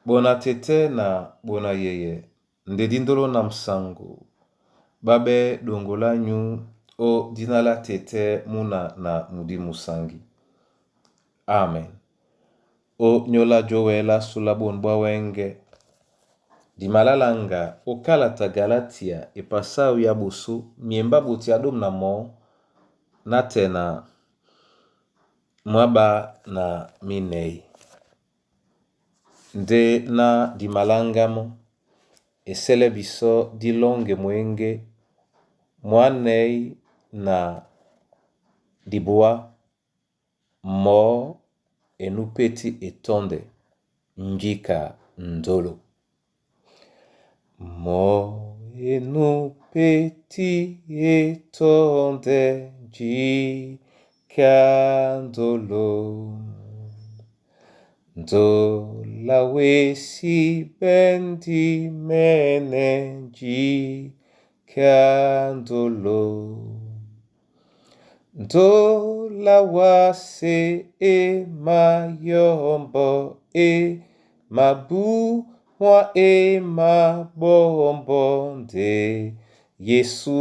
Bona tete na bona yeye nde dindolo na msango babe dongola nyu o dina la tete muna na mudi musangi. Amen. O nyola jowela sula bonu bwa wenge. Dimalalanga o kalata Galatia epasau ya boso miemba boti adomu na mɔ́ na tɛna mwába na minɛi. Ndé na dimaláŋgámɔ́, esɛ́lɛ́ bisɔ́ dí lɔ́ŋgɛ mwěŋgé mwǎnɛ́ na dibúá mɔɔ́ enúpétí etɔ́ndɛ njíka ndolo. Mɔ́ enúpétí etɔ́ndɛ njíka ndolo. Ndola wesi bendi mene njíka ndolo. Ndola wase e mayɔ́mbɔ e mabu mwa e mabɔ́mbɔ nde Yesu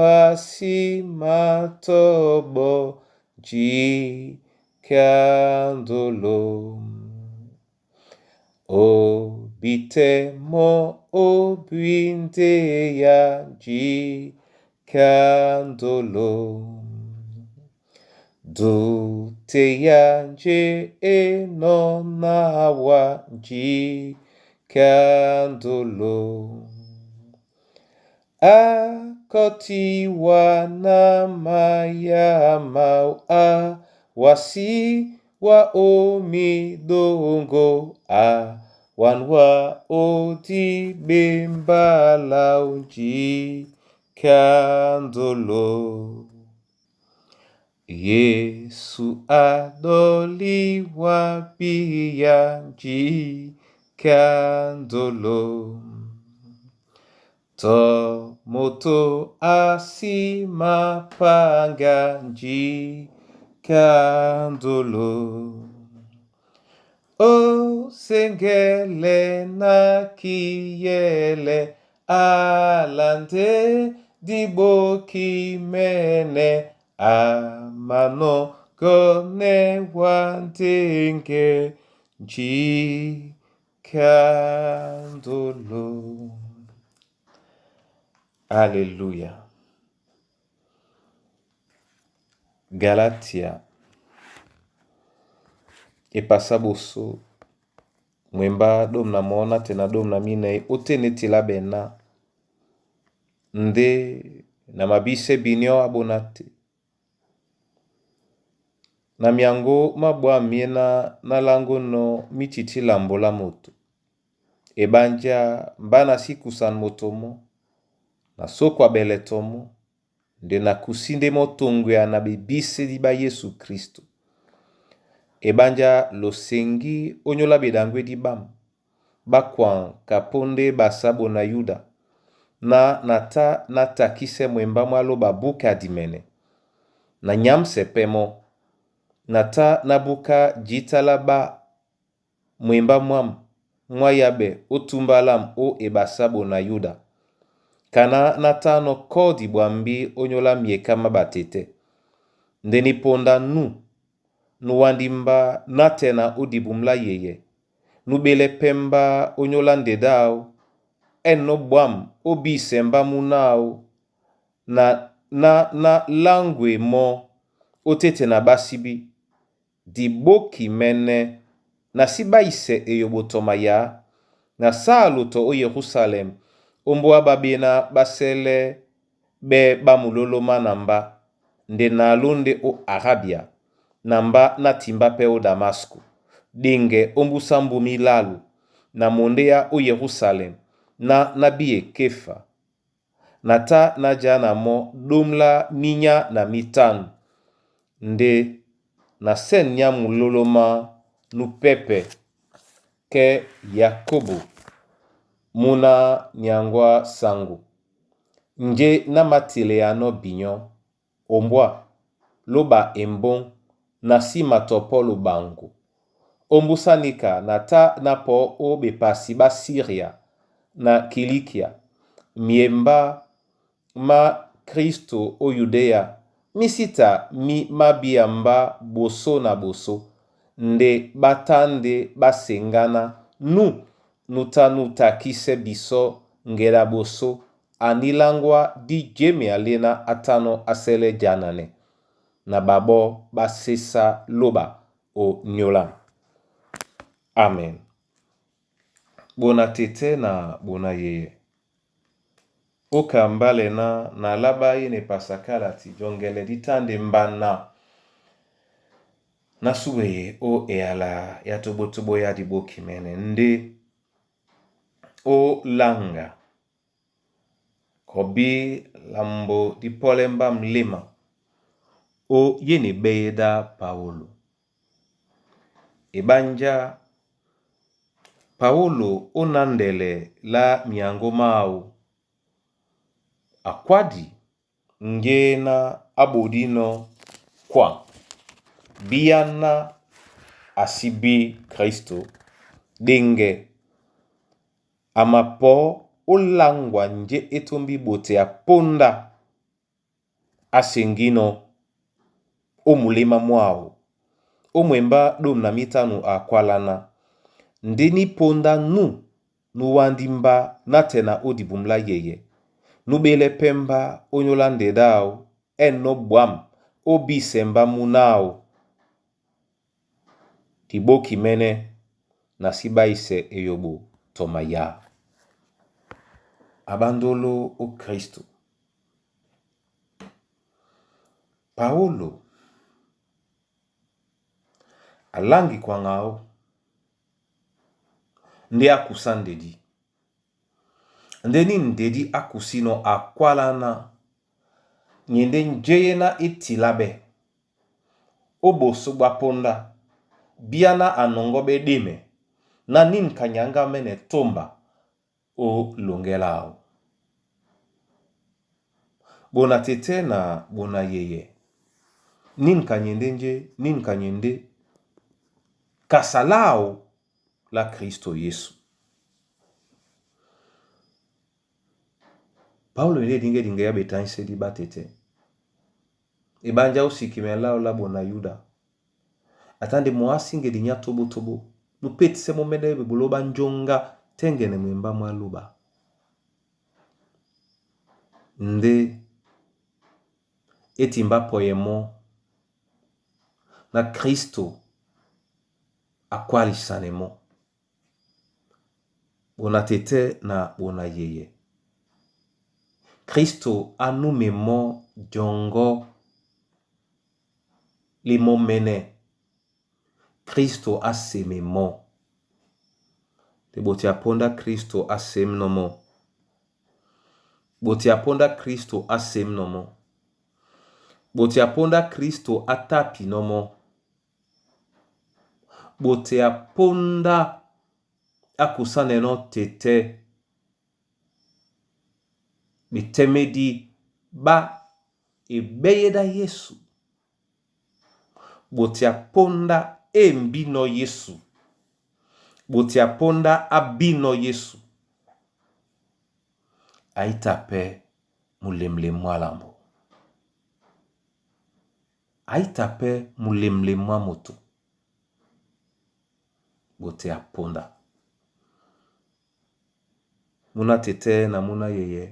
asi matɔ́bɔ njíka ndolo. Obite mɔ́ obwindeya njíka ndolo. Duteya nje enɔnawa njíka ndolo. Akɔtiwa na mayama a wasi wa omidongo a wanwa odibembala njíka ndolo. Yesu adoliwa biya njíka ndolo. Tɔ moto asi mapanga njíka ndolo. Osengele na kiyele alande diboki mene amano gone wandenge njíka ndolo. Alléluia. Galatia epasa boso mwemba domu na mɔ́ na tɛna domu na minɛi otene tila bena nde na mabise biniɔ abona te. Na miango mabwa miena na lango no mititi lambo la moto. Ebanja mba na si kusana moto mɔ na sokwa beleto mɔ nde na kusi nde motongwea na bebisedi ba Yesu Kristo. Ebanja losengi onyola bedangwedi bam bakwan kaponde basabo na Yuda na nata natakise mwemba mwalo babuka dimene. Na nyamse pemo nata nabuka jitala ba mwemba mwam mwayabe otumbalam o ebasabo na Yuda. Kana natano kodi bwambi onyola miekama batete. Nde niponda nu nuwandimba natena odibumla yeye. Nubele pemba onyola ndedao eno bwam obisemba munao na na na langwe mo otete na basibi diboki mene na si baise eyobotoma ya na saluto o Yerusalem omboa babena basele be bamuloloma na mba nde na alonde o Arabia na mba na timba pe o Damasco denge ombusa mbumi lalu na monde ya o Yerusalem na nabiye Kefa na ta na dja na mɔ domla minya na mitanu nde na sen nya muloloma nupepe ke Yakobo muna nyangwa sango nje na matile yano binyo ombwa loba embon na si matopolo bango. Ombusanika na tá na pɔ ó bepasi ɓá Síria na Kilikia, miembá má Kristo ó Yudéa mí sí ta mí mabíá mbá bosó na bosó, nde ɓá tá ndé ɓá seŋgáná nú nu tá nú takísɛ́ bisɔ́ ŋgeda ɓosó a níláŋgwá dí jemea léná átánɔ́ ásɛ́lɛ́ jananɛ na ɓaɓɔ́ ɓá sésá lóɓa ó nyólan. Amen. Bona tɛ́tɛ́ na bona yeyɛ, ó ka mbálɛ ná na láɓá yé na epasakala ti jɔŋgɛlɛ dí tá ndé mbana ná súɓeye ó eyala ya toɓótoɓó yá diɓóki mɛ́nɛ́ ndé ó laŋga kɔbí lambo dí pɔ́lɛ́ mbá muléma ó yé na eɓéyédá Paólo. Eɓánjá Paólo ó nándɛlɛ lá myaŋgó máō, a kwádi ŋgéná á ɓodínɔ̄ kwaŋ bíáná a sí bí Kristo ɗéŋgɛ a mapɔ̌ ó láŋgwa njé é tómbi ɓote a póndá á seŋgínɔ̄ ó muléma mwáō. Ó mwembá 15 a kwáláná, Ndé ní póndá nú núwándí mbá nátɛna ó dibum lá yɛyɛ, núɓélɛ́ pɛ́ mbá ónyólá ndé ɗáō ɛ̂ nɔ́ ɓwǎm̀ ó bísɛ mbá mú náō. Diɓóki mɛ́nɛ́ na sí ɓáísɛ eyoɓo tɔ mayá. A ɓándóló ó Kristo, Paólo a láŋgi kwaŋ áō ndé á kusá ndedí. Ndé ní ndedí á kusínɔ̄ a kwáláná nye ndé njé ná é tiláɓɛ́ ó ɓosó ɓá póndá, bíáná a nɔŋgɔ́ ɓɛ́ ɗémɛ ná nín ka nyaŋgámɛ́nɛ tómba ó loŋgɛ́ láō. Ɓona tɛ́tɛ́ na ɓona yɛyɛ, nín ka nye ndé njé, nín ka nye ndé kasa láō lá Kristo Yesu. Paólo ndé e díŋgɛ́ diŋgɛ á ɓetáŋsédí ɓá tɛ́tɛ́. Eɓánjá ó sikimɛ láō lá ɓona Yúda. A tá ndé mɔ á sí ŋgedi nyá tóɓótóɓó, nú pétisɛ́ mɔ́mɛ́nɛ́ ɓeɓoló ɓá njóŋgá tɛ́ŋgɛnɛ mwembá mwá lóɓa. Ndé é timbá pɔyɛ mɔ́ ná Kristo a kwálisanɛ mɔ́. Ɓona tɛ́tɛ́ na ɓona yɛyɛ. Kristo á númɛ mɔ́ jɔŋgɔ́ lí mɔ́mɛ́nɛ́. Kristo á semɛ mɔ́. Ndé ɓote a póndá Kristo á semnɔ̄ mɔ́. Ɓote a póndá Kristo á semnɔ̄ mɔ́. Ɓote a póndá Kristo á tápinɔ́ mɔ́. Ɓote a póndá á kusánɛnɔ́ tɛ́tɛ́ ɓetɛ́mɛ́dí ɓá eɓéyédá Yesu. Ɓote a póndá é mbínɔ̄ Yesu. Ɓote a póndá á bínɔ̄ Yesu. A í ta pɛ́ mulemlem mwá lambo. A í ta pɛ́ mulemlem mwá moto. Ɓote a póndá. Múná tɛ́tɛ́ na múná yɛyɛ,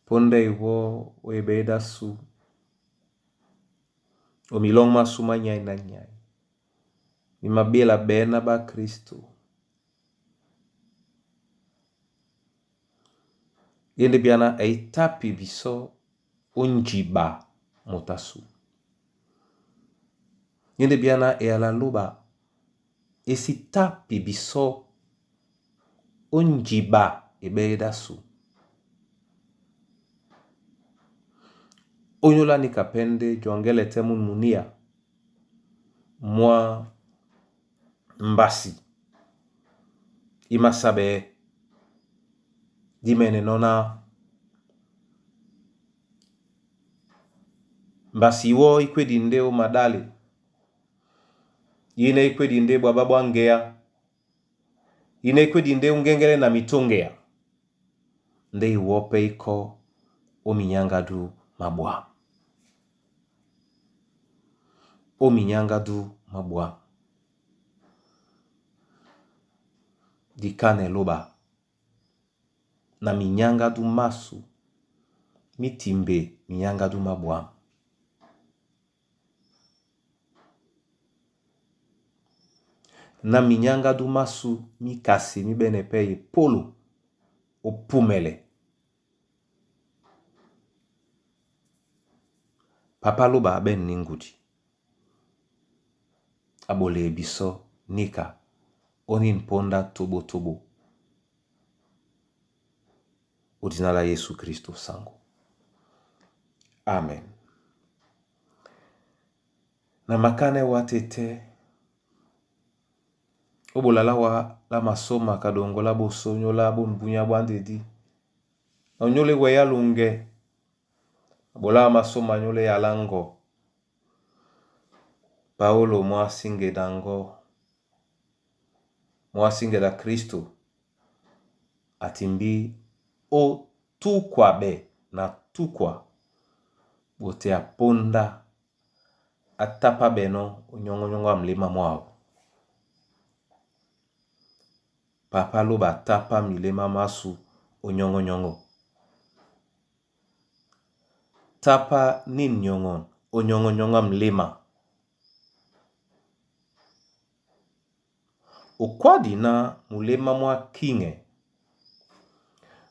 póndá iwɔ́ ó eɓéyédá sú, o milɔŋ másū má nyáí ná nyáí, mi maɓéla ɓɛ̌ná ɓá Kristo. E ndé byáná e í tápi bisɔ́ ó njiɓa moto asú. E ndé byáná eyala lóɓa e sí tápi bisɔ́ ó njiɓa eɓéyédá sú. Ónyólá níka pɛ́ ndé jɔŋgɛ́lɛ tɛ́ mún muníá mwá mbasi í másáɓɛɛ́ dí mɛ́nɛnɔ́ ná mbasi iwɔ́ í kwédi ndé ó maɗále. Yina ikwedi nde bwaba bwa ngeya. Yina ikwedi nde ungengele na mitongeya. Nde iwɔ pɛ́ íkɔ́ ó minyáŋgádú má ɓwǎm̀. Ó minyáŋgádú má ɓwǎm̀. Dikánɛ lóɓa na minyáŋgádú másu mí timbe minyáŋgádú má ɓwǎm̀. Ná minyáŋgádú másu mí kasi mí ɓɛ́nɛ́ pɛ́ epólo ó púmɛlɛ. Papá Lóɓa a ɓɛ̂n ní ŋgudi, a ɓoleye bisɔ́ níka ó nín póndá toɓo-toɓo ó dina lá Yésu Kristo saŋgó. Amen. Na makánɛ wá tɛ́ ó ɓola lá wá lá masóma kaɗoŋgo lá ɓosó nyóla bôn búnyá ɓwá ndedí. Na onyóla e wɛyá luŋgɛ, na ɓola wá masóma nyóla e yalá ŋgɔ. Paólo mú á síŋgeda ŋgɔ́, mú á síŋgeda Kristo a timbí ó túkwabɛ na túkwa ɓotɛ́ a póndá á tápáɓɛnɔ́ ónyɔ́ŋɔ́nyɔ́ŋɔ́ a muléma mwáō. Papá Lóɓa a tápá miléma másu ónyɔ́ŋɔ́nyɔ́ŋɔ́. Tápá nín nyɔŋɔn ó nyɔ́ŋɔ́nyɔ́ŋɔ́ á muléma. Okwádi ná muléma mwá kíŋɛ,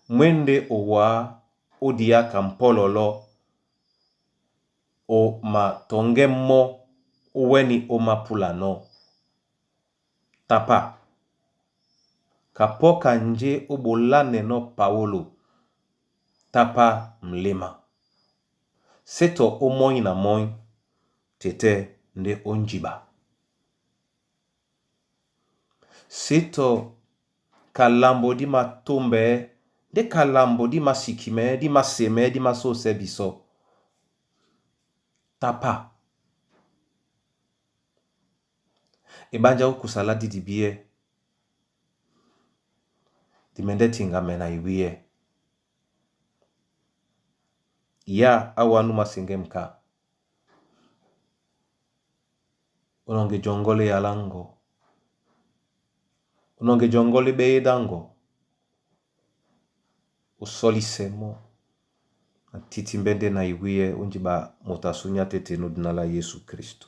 mwé ndé owǎ ó diyáka mpɔ́lɔlɔ́ o matɔŋgɛ́ mɔ́ ó wɛ́ni ó mápúlanɔ́. Tápá kapɔ́ kanjé ó ɓolánɛnɔ́ Paólo tápá muléma. Sé tɔ ómɔ́ny na mɔ́ny, tɛ́ ndé ó njiɓa. Sé tɔ kalambo dí matómbɛɛ́, ndé kalambo dí masikimɛɛ́, dí masemɛɛ́, dí masósɛ́ bisɔ́. Tápá. Eɓánjá ó kusa lá dídibíɛ́, di mɛndɛ́ tiŋgamɛ na iwíyɛ́. Yá á wǎ nú maseŋgɛ́m ka. Ó nɔŋgɛ jɔŋgɔ́ lá eyalá ŋgɔ. Ó nɔŋgɛ jɔŋgɔ́ lá eɓéyédá ŋgɔ. Ó sɔ́lisɛ mɔ́ na títímbɛ́ ndé na iwíyɛ́ ó njiɓa moto a súnyá têtê nú dina lá Yésu Kristo.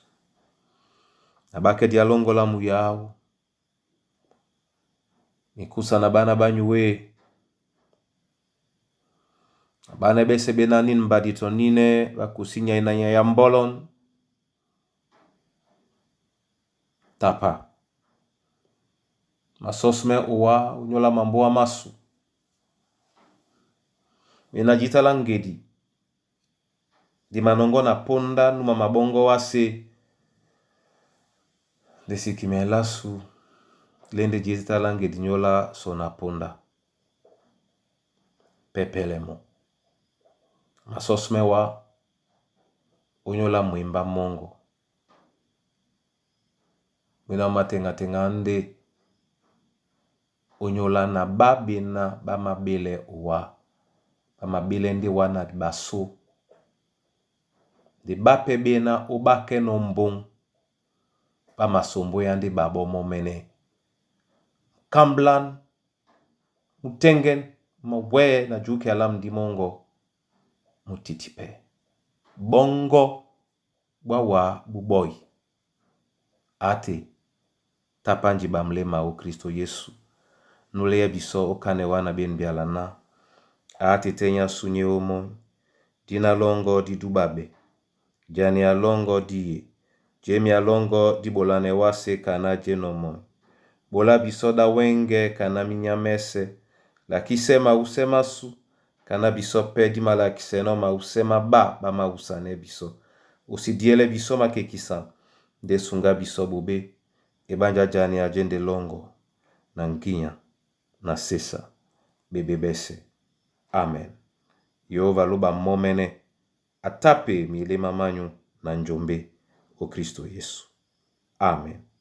Na ɓákɛ́ di alóŋgɔ́ lá muya áō. Mikúsa na ɓána ɓá nyuwéé. Na ɓánɛ́ ɓɛ́sɛ̄ ɓéná nín mbadi tɔ nínɛ́ ɓá kusí nyay na nyay a mbɔ́lɔ́n. Tápá. Masɔ́smɛ́ owá ó nyóla mambóa másu. Me na jǐta lá ŋgedi, di manɔŋgɔ́ na póndá núma maɓɔ́ŋgɔ́ wásē. Ndé sikimɛɛ lásu lé ndé jǐta lá ŋgedi nyóla sɔ na póndá. Pɛ́pɛ́lɛ́ mɔ́. Masɔ́smɛ́ wá ó nyóla mwembá mɔ́ŋgɔ. Mwéná mú mateŋa-teŋa ndé ó nyóla na ɓá ɓená ɓá máɓélɛ́ owá. Ɓá maɓélɛ́ ndé wá na ɓasó. Ndé ɓá pɛ́ ɓéná ó ɓákɛ́nɔ́ mbóŋ, ɓá masombóyá ndé ɓaɓɔ́ mɔ́mɛ́nɛ́. Kámblán, mú tɛ́ŋgɛ́n, mawɛ́ na jǔkɛa lá mundí mɔ́ŋgɔ, mú titi pɛ́. Ɓɔ́ŋgɔ́ ɓwá wá ɓú ɓɔ́i. Ate tápá njiɓa muléma ó Kristo Yésu. Nú léyɛ́ bisɔ́ ó kánɛ wá na ɓên byala ná. Á tɛ́ nyá súnyé ómɔ́ny. Dína lɔ́ŋgɔ́ dí dúɓaɓɛ́. Jani a lɔ́ŋgɔ́ dí ye. Jémi a lɔ́ŋgɔ́ dí ɓolanɛ wásē kaná jénɔ mɔny. Ɓola bisɔ́ ɗá wɛ́ŋgɛ̄ kaná mínyá mɛ́sɛ̄. Lakísɛ́ mawusɛ́ mású. Kaná bisɔ́ pɛ́ dí malakisɛnɔ́ mawusɛ́ má ɓá ɓá máwusanɛ́ bisɔ́. O sí diɛ́lɛ́ bisɔ́ makekisan. Ndé suŋgá bisɔ́ ɓobé. Eɓánjá jani a jé ndé lɔ́ŋgɔ. Na ŋgínya, na sésa, ɓeɓé ɓɛ́sɛ̄. Amen. Yehova lóɓa mɔ́mɛ́nɛ́. A tápe miléma mányu na njombé ó Kristo Yesu. Amen.